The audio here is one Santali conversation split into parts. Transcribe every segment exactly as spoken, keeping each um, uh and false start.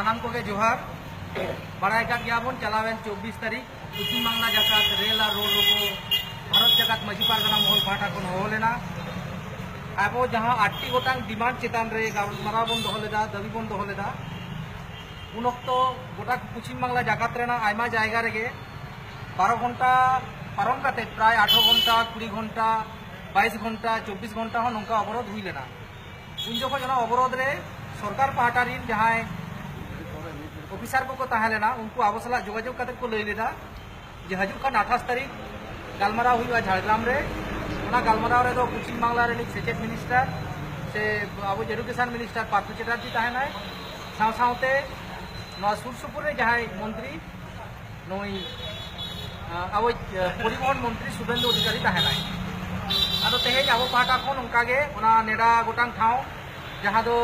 ᱥᱟᱱᱟᱢ ᱠᱚᱜᱮ ᱡᱚᱦᱟᱨ᱾ ᱵᱟᱲᱟᱭ ᱠᱟᱜ ᱜᱮᱭᱟᱵᱚᱱ, ᱪᱟᱞᱟᱣᱮᱱ ᱪᱚᱵᱵᱤᱥ ᱛᱟᱹᱨᱤᱠᱷ ᱯᱚᱪᱷᱤᱢ ᱵᱟᱝᱞᱟ ᱡᱟᱠᱟᱛ ᱨᱮᱞ ᱟᱨ ᱨᱳᱰ ᱨᱳᱠᱳ ᱵᱷᱟᱨᱚᱛ ᱡᱟᱠᱟᱛ ᱢᱟᱹᱡᱷᱤ ᱯᱟᱨᱜᱟᱱᱟ ᱢᱚᱦᱚᱞ ᱯᱟᱦᱴᱟ ᱠᱷᱚᱱ ᱦᱚᱦᱚ ᱞᱮᱱᱟ᱾ ᱟᱵᱚ ᱡᱟᱦᱟᱸ ᱟᱴᱴᱤ ᱜᱚᱴᱟᱝ ᱰᱤᱢᱟᱱᱰ ᱪᱮᱛᱟᱱ ᱨᱮ ᱜᱟᱞᱢᱟᱨᱟᱣ ᱵᱚᱱ ᱫᱚᱦᱚ ᱞᱮᱫᱟ, ᱫᱟᱹᱵᱤ ᱵᱚᱱ ᱫᱚᱦᱚ ᱞᱮᱫᱟ, ᱩᱱ ᱚᱠᱛᱚ ᱜᱚᱴᱟ ᱯᱚᱪᱷᱤᱢ ᱵᱟᱝᱞᱟ ᱡᱟᱠᱟᱛ ᱨᱮᱱᱟᱜ ᱟᱭᱢᱟ ᱡᱟᱭᱜᱟ ᱨᱮᱜᱮ ᱵᱟᱨᱚ ᱜᱷᱚᱱᱴᱟ ᱯᱟᱨᱚᱢ ᱠᱟᱛᱮ ᱯᱨᱟᱭ ᱟᱴᱷᱨᱚ ᱜᱷᱚᱱᱴᱟ, ᱠᱩᱲᱤ ᱜᱷᱚᱱᱴᱟ, ᱵᱟᱭᱤᱥ ᱜᱷᱚᱱᱴᱟ, ᱪᱚᱵᱵᱤᱥ ᱜᱷᱚᱱᱴᱟ ᱦᱚᱸ ᱱᱚᱝᱠᱟ ᱚᱵᱚᱨᱳᱫᱷ ᱦᱩᱭ ᱞᱮᱱᱟ᱾ ᱩᱱ ᱡᱚᱠᱷᱚᱱ ᱚᱱᱟ ᱚᱵᱚᱨᱳᱫᱷ ᱨᱮ ᱥᱚᱨᱠᱟᱨ ᱯᱟᱦᱴᱟ ᱨᱤᱱ ᱡᱟᱦᱟᱸᱭ ᱚᱯᱷᱤᱥᱟᱨ ᱠᱚᱠᱚ ᱛᱟᱦᱮᱸ ᱞᱮᱱᱟ, ᱩᱱᱠᱩ ᱟᱵᱚ ᱥᱟᱞᱟᱜ ᱡᱳᱜᱟᱡᱳᱜᱽ ᱠᱟᱛᱮ ᱠᱚ ᱞᱟᱹᱭ ᱞᱮᱫᱟ ᱡᱮ ᱦᱤᱡᱩᱜ ᱠᱟᱱ ᱟᱴᱷᱟᱥ ᱛᱟᱹᱨᱤᱠᱷ ᱜᱟᱞᱢᱟᱨᱟᱣ ᱦᱩᱭᱩᱜᱼᱟ ᱡᱷᱟᱲᱜᱨᱟᱢ ᱨᱮ᱾ ᱚᱱᱟ ᱜᱟᱞᱢᱟᱨᱟᱣ ᱨᱮᱫᱚ ᱯᱚᱪᱷᱤᱢ ᱵᱟᱝᱞᱟ ᱨᱤᱱᱤᱡ ᱥᱮᱪᱮᱫ ᱢᱤᱱᱤᱥᱴᱟᱨ ᱥᱮ ᱟᱵᱚ ᱮᱰᱩᱠᱮᱥᱚᱱ ᱢᱤᱱᱤᱥᱴᱟᱨ ᱯᱟᱨᱛᱷᱚ ᱪᱮᱴᱟᱨᱡᱤ ᱛᱟᱦᱮᱱᱟᱭ, ᱥᱟᱶ ᱥᱟᱶᱛᱮ ᱱᱚᱣᱟ ᱥᱩᱨ ᱥᱩᱯᱩᱨ ᱨᱮ ᱡᱟᱦᱟᱸᱭ ᱢᱚᱱᱛᱨᱤ ᱱᱩᱭ, ᱟᱸ, ᱟᱵᱚᱭᱤᱡ, ᱟᱸ, ᱯᱚᱨᱤᱵᱚᱦᱚᱱ ᱢᱚᱱᱛᱨᱤ ᱥᱩᱵᱷᱮᱱᱫᱩ ᱚᱫᱷᱤᱠᱟᱨᱤ ᱛᱟᱦᱮᱱᱟᱭ᱾ ᱟᱫᱚ ᱛᱮᱦᱮᱧ ᱟᱵᱚ ᱯᱟᱦᱴᱟ ᱠᱷᱚᱱ ᱚᱱᱠᱟᱜᱮ ᱚᱱᱟ ᱱᱮᱰᱟ ᱜᱚᱴᱟᱝ ᱴᱷᱟᱶ, ᱡᱟᱦᱟᱸ ᱫᱚ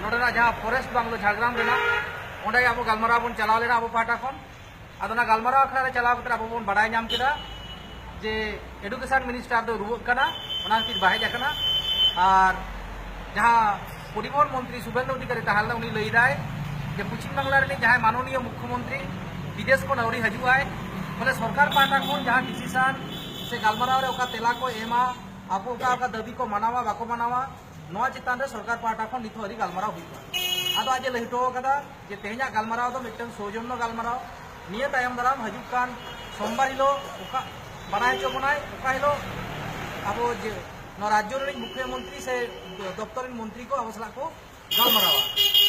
ᱱᱚᱰᱮᱱᱟᱜ ᱡᱟᱦᱟᱸ ᱯᱷᱚᱨᱮᱥᱴ ᱵᱟᱝᱞᱳ ᱡᱷᱟᱲᱜᱨᱟᱢ ᱨᱮᱱᱟᱜ, ᱚᱸᱰᱮ ᱟᱵᱚ ᱜᱟᱞᱢᱟᱨᱟᱣ ᱵᱚᱱ ᱪᱟᱞᱟᱣ ᱞᱮᱱᱟ ᱟᱵᱚ ᱯᱟᱦᱴᱟ ᱠᱷᱚᱱ᱾ ᱟᱫᱚ ᱚᱱᱟ ᱜᱟᱞᱢᱟᱨᱟᱣ ᱟᱠᱷᱲᱟ ᱨᱮ ᱪᱟᱞᱟᱣ ᱠᱟᱛᱮ ᱟᱵᱚ ᱵᱚᱱ ᱵᱟᱲᱟᱭ ᱧᱟᱢ ᱠᱮᱫᱟ ᱡᱮ ᱮᱰᱩᱠᱮᱥᱚᱱ ᱢᱤᱱᱤᱥᱴᱟᱨ ᱫᱚ ᱨᱩᱣᱟᱹᱜ ᱠᱟᱱᱟ, ᱚᱱᱟ ᱠᱷᱟᱹᱛᱤᱨ ᱵᱟᱭ ᱦᱮᱡ ᱟᱠᱟᱱᱟ᱾ ᱟᱨ ᱡᱟᱦᱟᱸ ᱯᱚᱨᱤᱵᱚᱦᱚᱱ ᱢᱚᱱᱛᱨᱤ ᱥᱩᱵᱷᱮᱱᱫᱩ ᱚᱫᱷᱤᱠᱟᱨᱤ ᱛᱟᱦᱮᱸ ᱞᱮᱱᱟ, ᱩᱱᱤ ᱞᱟᱹᱭ ᱫᱟᱭ ᱡᱮ ᱯᱚᱪᱷᱤᱢ ᱵᱟᱝᱞᱟ ᱨᱤᱱᱤᱡ ᱡᱟᱦᱟᱸᱭ ᱢᱟᱱᱚᱱᱤᱭᱚ ᱢᱩᱠᱷᱭᱚᱢᱚᱱᱛᱨᱤ ᱵᱤᱫᱮᱥ ᱠᱷᱚᱱ ᱟᱹᱣᱨᱤ ᱦᱤᱡᱩᱜ ᱟᱭ, ᱵᱚᱞᱮ ᱥᱚᱨᱠᱟᱨ ᱯᱟᱦᱴᱟ ᱠᱷᱚᱱ ᱡᱟᱦᱟᱸ ᱰᱤᱥᱤᱥᱚᱱ ᱥᱮ ᱜᱟᱞᱢᱟᱨᱟᱣ ᱨᱮ ᱚᱠᱟ ᱛᱮᱞᱟ ᱠᱚ ᱮᱢᱟ, ᱟᱠᱚ ᱚᱠᱟ ᱚᱠᱟ ᱫᱟᱹᱵᱤ ᱠᱚ ᱢᱟᱱᱟᱣᱟ ᱵᱟᱠᱚ ᱢᱟᱱᱟᱣᱟ, ᱱᱚᱣᱟ ᱪᱮᱛᱟᱱ ᱨᱮ ᱥᱚᱨᱠᱟᱨ ᱯᱟᱦᱴᱟ ᱠᱷᱚᱱ ᱱᱤᱛ ᱦᱚᱸ ᱟᱹᱣᱨᱤ ᱜᱟᱞᱢᱟᱨᱟᱣ ᱦᱩᱭᱩᱜᱼᱟ᱾ ᱟᱫᱚ ᱟᱡ ᱮ ᱞᱟᱹᱭ ᱦᱚᱴᱚ ᱟᱠᱟᱫᱟ ᱡᱮ ᱛᱮᱦᱮᱧᱟᱜ ᱜᱟᱞᱢᱟᱨᱟᱣ ᱫᱚ ᱢᱤᱫᱴᱟᱝ ᱥᱳᱣᱡᱚᱱᱱᱚ ᱜᱟᱞᱢᱟᱨᱟᱣ, ᱱᱤᱭᱟᱹ ᱛᱟᱭᱚᱢ ᱫᱟᱨᱟᱢ ᱦᱤᱡᱩᱜ ᱠᱟᱱ ᱥᱳᱢᱵᱟᱨ ᱦᱤᱞᱳᱜ ᱚᱠᱟ ᱵᱟᱲᱟᱭ ᱦᱚᱪᱚ ᱵᱚᱱᱟᱭ, ᱚᱠᱟ ᱦᱤᱞᱳᱜ ᱟᱵᱚ ᱡᱮ ᱱᱚᱣᱟ ᱨᱟᱡᱽᱡᱚ ᱨᱤᱱᱤᱡ ᱢᱩᱠᱷᱭᱚ ᱢᱚᱱᱛᱨᱤ ᱥᱮ ᱫᱚᱯᱛᱚᱨ ᱨᱤᱱ ᱢᱚᱱᱛᱨᱤ ᱠᱚ ᱟᱵᱚ ᱥᱟᱞᱟᱜ ᱠᱚ ᱜᱟᱞᱢᱟᱨᱟᱣᱟ᱾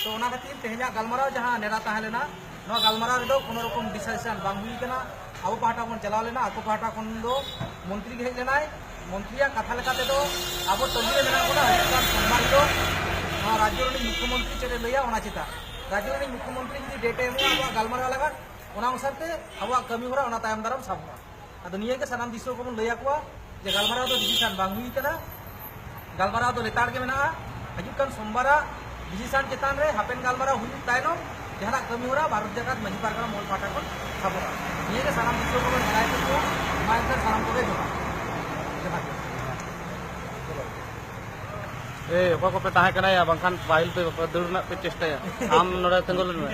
ᱛᱚ ᱚᱱᱟ ᱠᱷᱟᱹᱛᱤᱨ ᱛᱮᱦᱮᱧᱟᱜ ᱜᱟᱞᱢᱟᱨᱟᱣ ᱡᱟᱦᱟᱸ ᱱᱮᱰᱟ ᱛᱟᱦᱮᱸ ᱞᱮᱱᱟ, ᱱᱚᱣᱟ ᱜᱟᱞᱢᱟᱨᱟᱣ ᱨᱮᱫᱚ ᱠᱳᱱᱳ ᱨᱚᱠᱚᱢ ᱰᱤᱥᱤᱥᱚᱱ ᱵᱟᱝ ᱦᱩᱭ ᱠᱟᱱᱟ᱾ ᱟᱵᱚ ᱯᱟᱦᱴᱟ ᱵᱚᱱ ᱪᱟᱞᱟᱣ ᱞᱮᱱᱟ, ᱟᱠᱚ ᱯᱟᱦᱴᱟ ᱠᱷᱚᱱ ᱫᱚ ᱢᱚᱱᱛᱨᱤ ᱜᱮ ᱦᱮᱡ ᱞᱮᱱᱟᱭ᱾ ᱢᱚᱱᱛᱨᱤᱭᱟᱜ ᱠᱟᱛᱷᱟ ᱞᱮᱠᱟ ᱛᱮᱫᱚ ᱟᱵᱚ ᱛᱟᱺᱜᱤ ᱨᱮ ᱢᱮᱱᱟᱜ ᱵᱚᱱᱟ, ᱦᱤᱡᱩᱜ ᱠᱟᱱ ᱥᱳᱢᱵᱟᱨ ᱦᱤᱞᱳᱜ ᱱᱚᱣᱟ ᱨᱟᱡᱽᱡᱚ ᱨᱤᱱᱤᱡ ᱢᱩᱠᱷᱭᱚ ᱢᱚᱱᱛᱨᱤ ᱪᱮᱫ ᱮ ᱞᱟᱹᱭᱟ ᱚᱱᱟ ᱪᱮᱛᱟᱱ᱾ ᱨᱟᱡᱽᱡᱚ ᱨᱤᱱᱤᱡ ᱢᱩᱠᱷᱭᱚ ᱢᱚᱱᱛᱨᱤ ᱡᱩᱫᱤ ᱰᱮᱴ ᱮ ᱮᱢᱚᱜᱼᱟ ᱟᱵᱚᱣᱟᱜ ᱜᱟᱞᱢᱟᱨᱟᱣ ᱞᱟᱜᱟᱫ, ᱚᱱᱟ ᱚᱱᱩᱥᱟᱨ ᱛᱮ ᱟᱵᱚᱣᱟᱜ ᱠᱟᱹᱢᱤ ᱦᱚᱨᱟ ᱚᱱᱟ ᱛᱟᱭᱚᱢ ᱫᱟᱨᱟᱢ ᱥᱟᱵᱚᱜᱼᱟ᱾ ᱟᱫᱚ ᱱᱤᱭᱟᱹ ᱜᱮ ᱥᱟᱱᱟᱢ ᱫᱤᱥᱚᱢ ᱠᱚᱵᱚᱱ ᱞᱟᱹᱭ ᱟᱠᱚᱣᱟ ᱡᱮ ᱜᱟᱞᱢᱟᱨᱟᱣ ᱫᱚ ᱰᱤᱥᱤᱥᱚᱱ ᱵᱟᱝ ᱦᱩᱭ ᱠᱟᱱᱟ, ᱜᱟᱞᱢᱟᱨᱟᱣ ᱫᱚ ᱞᱮᱛᱟᱲ ᱜᱮ ᱢᱮᱱᱟᱜᱼᱟ᱾ ᱦᱤᱡᱩᱜ ᱠᱟᱱ ᱥᱳᱢᱵᱟᱨᱟᱜ ᱰᱤᱥᱤᱥᱚᱱ ᱪᱮᱛᱟᱱ ᱨᱮ ᱦᱟᱯᱮᱱ ᱜᱟᱞᱢᱟᱨᱟᱣ ᱦᱩᱭᱩᱜ ᱛᱟᱭᱱᱚᱢ ᱡᱟᱦᱟᱱᱟᱜ ᱠᱟᱹᱢᱤ ᱦᱚᱨᱟ ᱵᱷᱟᱨᱚᱛ ᱡᱟᱠᱟᱛ ᱢᱟᱹᱡᱷᱤ ᱯᱟᱨᱜᱟᱱᱟ ᱢᱚᱦᱚᱞ ᱯᱟᱦᱴᱟ ᱠᱷᱚᱱ ᱥᱟᱵᱚᱜᱼᱟ᱾ ᱱᱤᱭᱟᱹ ᱜᱮ ᱥᱟᱱᱟᱢ ᱫᱤᱥᱚᱢ ᱠᱚᱵᱚᱱ ᱵᱟᱲᱟᱭ ᱦᱚᱪᱚ ᱠᱚᱣᱟ᱾ ᱢᱟ ᱮᱱᱠᱷᱟᱱ ᱥᱟᱱᱟᱢ ᱠᱚᱜᱮ ᱡᱚᱦᱟᱨ᱾ ᱡᱚᱦᱟᱨ ᱜᱮ᱾ ᱮᱭ, ᱚᱠᱚᱭ ᱠᱚᱯᱮ ᱛᱟᱦᱮᱸ ᱠᱟᱱᱟ ᱭᱟ? ᱵᱟᱝᱠᱷᱟᱱ ᱯᱟᱹᱦᱤᱞ ᱯᱮ ᱫᱟᱹᱲ ᱨᱮᱱᱟᱜ ᱯᱮ ᱪᱮᱥᱴᱟᱭᱟ᱾ ᱟᱢ ᱱᱚᱰᱮ ᱛᱤᱸᱜᱩ ᱞᱮᱱ ᱢᱮ᱾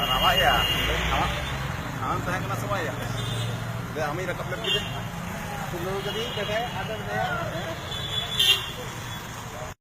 ᱟᱨ ᱟᱢᱟᱜ ᱭᱟ, ᱟᱢᱟᱜ, ᱟᱢ ᱛᱟᱦᱮᱸ ᱠᱟᱱᱟ ᱥᱮ ᱵᱟᱝ ᱭᱟ? ᱫᱮ, ᱟᱢᱤᱧ ᱨᱟᱠᱟᱵ ᱞᱮᱫ ᱠᱮᱫᱮ᱾ ᱛᱩᱞᱟᱹᱣ ᱠᱟᱫᱮᱭᱟᱹᱧ ᱠᱟᱴᱟ, ᱟᱫᱚ ᱢᱮᱱᱟᱭᱟ᱾